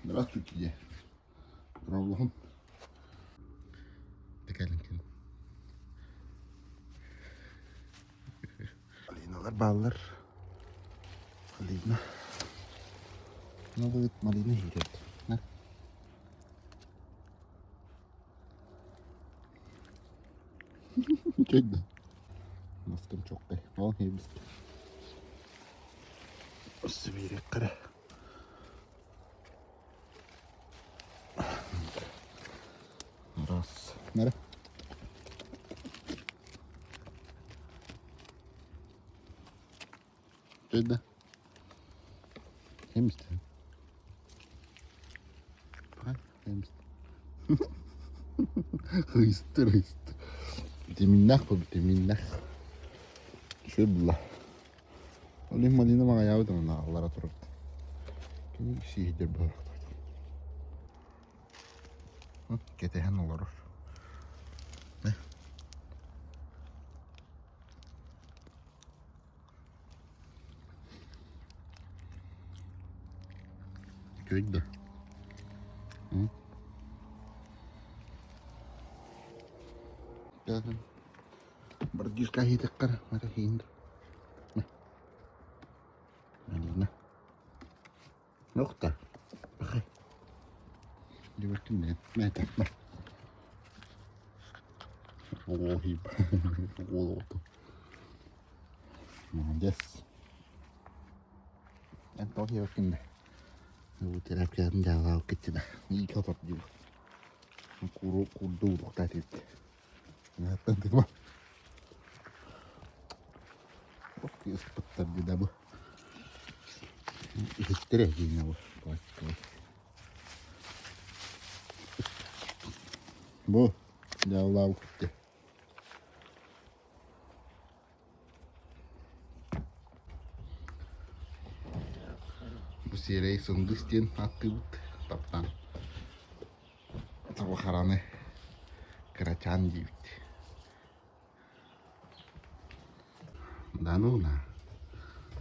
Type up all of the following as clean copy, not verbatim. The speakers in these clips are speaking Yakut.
Здравствуйте, дьэ. Дорооболоһун. Кэлин Малиналар бааллар. Малина. Мына малина иһирет. На. Кэгда. Маскым чоккай. Ол хейбис. Сибииреккere. Раз. Nere? Кэгда. Хемисте. Ыйыстыр, ыйыстыр. Витаминнээх бу, витаминнээх. Үчүгэй булла. Ол иһин малина маҕайаабыт онно аллара турар. Кини сииһдэр быһалаахтар. Кэтэһэн олорор. Үчүгэй да? Бардьыыска иһитэххэ эрэ иһин Малина. Нохта. Пахай. Дибэккин мээтэ. Ой, уол Молодец. Эн тоҕо диэбэккин да. Бу терапиятын дьаалаабыт киччи да. Иики отор дии бу. Куру курду уруктаат эбит. Нааттан тыма. Ыспыттар дии да бу. Иһиттэрэ диинэ бу пластиковый. Бу дьаалаабыт киччи. Бу сиэрэй сындыыс диэн ааттыыбыт таптаан. Табахараны кырачаан диибит. Да ну на.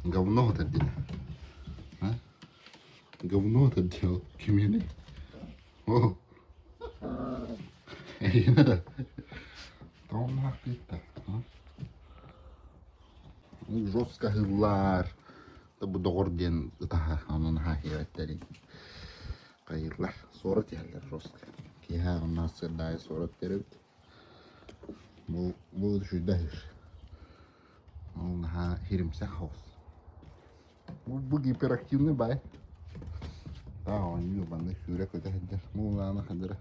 Говно это диэн. А? Говно это делал. Кимиэнэй? О! Эйиэнэ да. Тоҥнаах кыытта. Жестко ыһыллар. Бу доҕор диэн ытаһа, онон наһаа иһиэбэттэрин хайыыллар. Суорат иһэллэр жестко. Киэһэ онно сырдаайы суорат биэрэбит. Бу бу үчүгэй аһыыр. Ол наһаа иһиримсэх соҕус. Бу, бу гиперактивный бай. Таа оонньуу манна сүүрэ-көтө сылдьар. Муулаана хадыра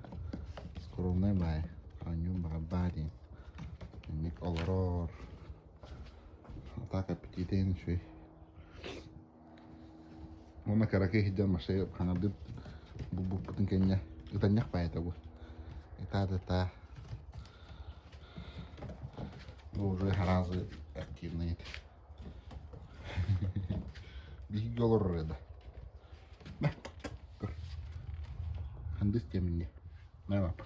скромнай баай. Оонньуун баҕарбаа диэн. Инник олорор. А так аппетита үчүгэй. Уонна кыракый сылдьан машина хаҥардыы булбуппутун кэннэ ытанньах баайата бу. Ытаа да ытаа. Бу уже сразу активный этэ. Биһиги олорор этэ. Көр. Хандыс диэминньэ. Мэ лапа.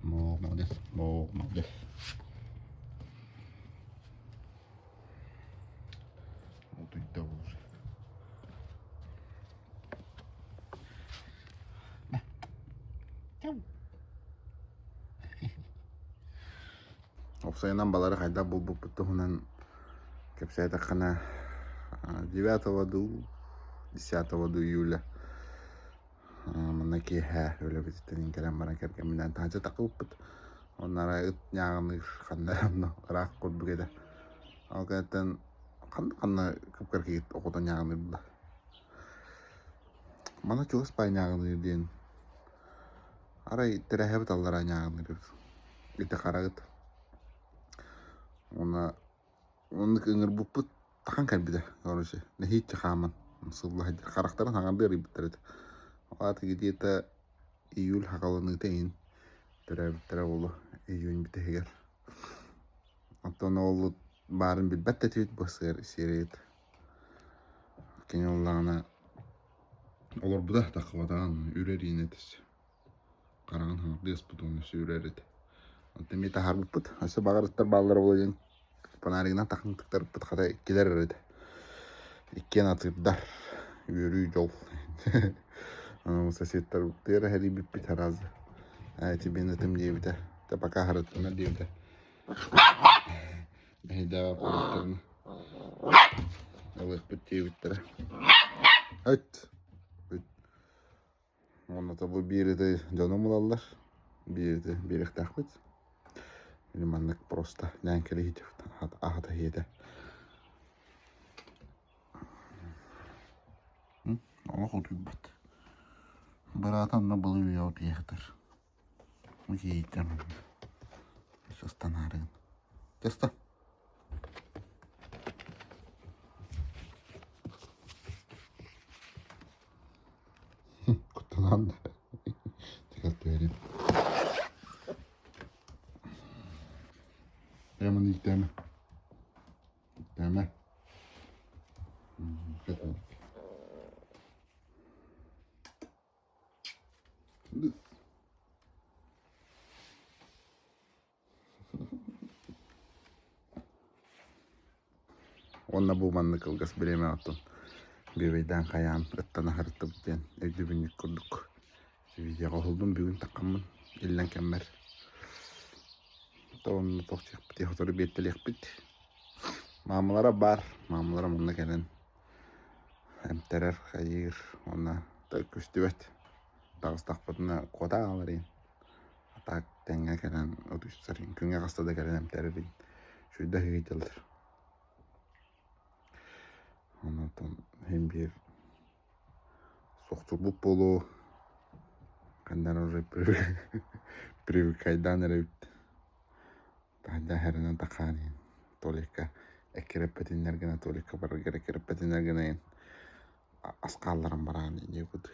О, молодец. О, молодец. Утуйда уже. Уопсайынан балары хайдах булбуппут туһунан кэпсээтэххинэ, 9 дуу, 10 дуу июля манна киэһэ үлэбититтэн кэлэн баран кэргэмминээн таһырдьа тахсыбыппыт. Онно арай ыт ньааҕыныыр ханна эрэ онно ыраах курдук этэ. Ол кэнниттэн ханна-ханна кып-кыракый ыт оҕото ньааҕыныыр буолла. Манна чугас баай ньааҕыныыр диэн арай тэрээһэбит аллараа ньааҕыныыр эбит. Ити хара ыт. Уонна оннук ыҥырбыппыт тахан кэлбитэ короче нэһииччэ хааман сылла сылдьар харахтарын хаҥардыы арыйбыттар этэ. Ол аата где-то июль саҕаланыыта иһин төрөөбүттэрэ буолуо июнь бүтэһигэр. Оттон ол баарын билбэт да этибит бу сиэрэй ыт. Кини ыллаҕына олорбута таххыбатаҕын үрэр иинэ этэ Хараҕын хаҥардыы ыспыт уонна сүүрэр этэ. Онтон эмиэ таһаарбыппыт. Өссө баҕар ыттар бааллара буолуо диэн фонаригынан тахын тыктарбыппыт хата иккилэр эрэ этэ. Иккиэн атыырдар. Үөрүү, дьол. Аны соседтарбытыгар эһэрийбиппит араас. Аа ити мин ытым диэбитэ. Тэ пока аһарыттынар диэбитэ. Мэһэйдээҕэ буоллахтарына ылыахпыт диэбиттэрэ. Өт! Бүт. Уонна бу биир ыты дьонум ылаллар. Биир ыты биэриэхтээхпит. Мин маннык просто ньээҥкэлиһитэ аһата иһиэтэ. Олох утуйбат. Быраата онно былыр үйэ утуйа сытар. Киһиттэн сыстанаарыгын. Тыста. Куттанан да. Тикаттыарым. Эмон ииттэме. Ииттэме. Уонна бу маннык кылгас бириэмэ оттон бүөбэйдээн хайаан ыттан аһарыттыбыт диэн өйдөбүнньүк курдук видеоҕа уһуллум бүгүн таххаммын иллэҥ кэммэр онно тохтуохпут сотору биэртэлиэхпит маамалара баар маамалара манна кэлэн эмтэрэр хайыыр уонна көстүбэт таҕыстахпытына куота хаалар иһин а так тэҥҥэ кэлэн утуйсар күҥҥэ хаста да кэлэн эмтэрэр иһин сүрдээх ыытыллар онтон иһин биир суохтурбут буолуо ханна эрэ уже привыкайдаан эрэбит Таһырдьа аһарынан тахаан иһин туалекка эккирэппэтиннэр гына туалекка бараргар эккирэппэтиннэр гына иһин ас хаалларан бараҕын диэбит.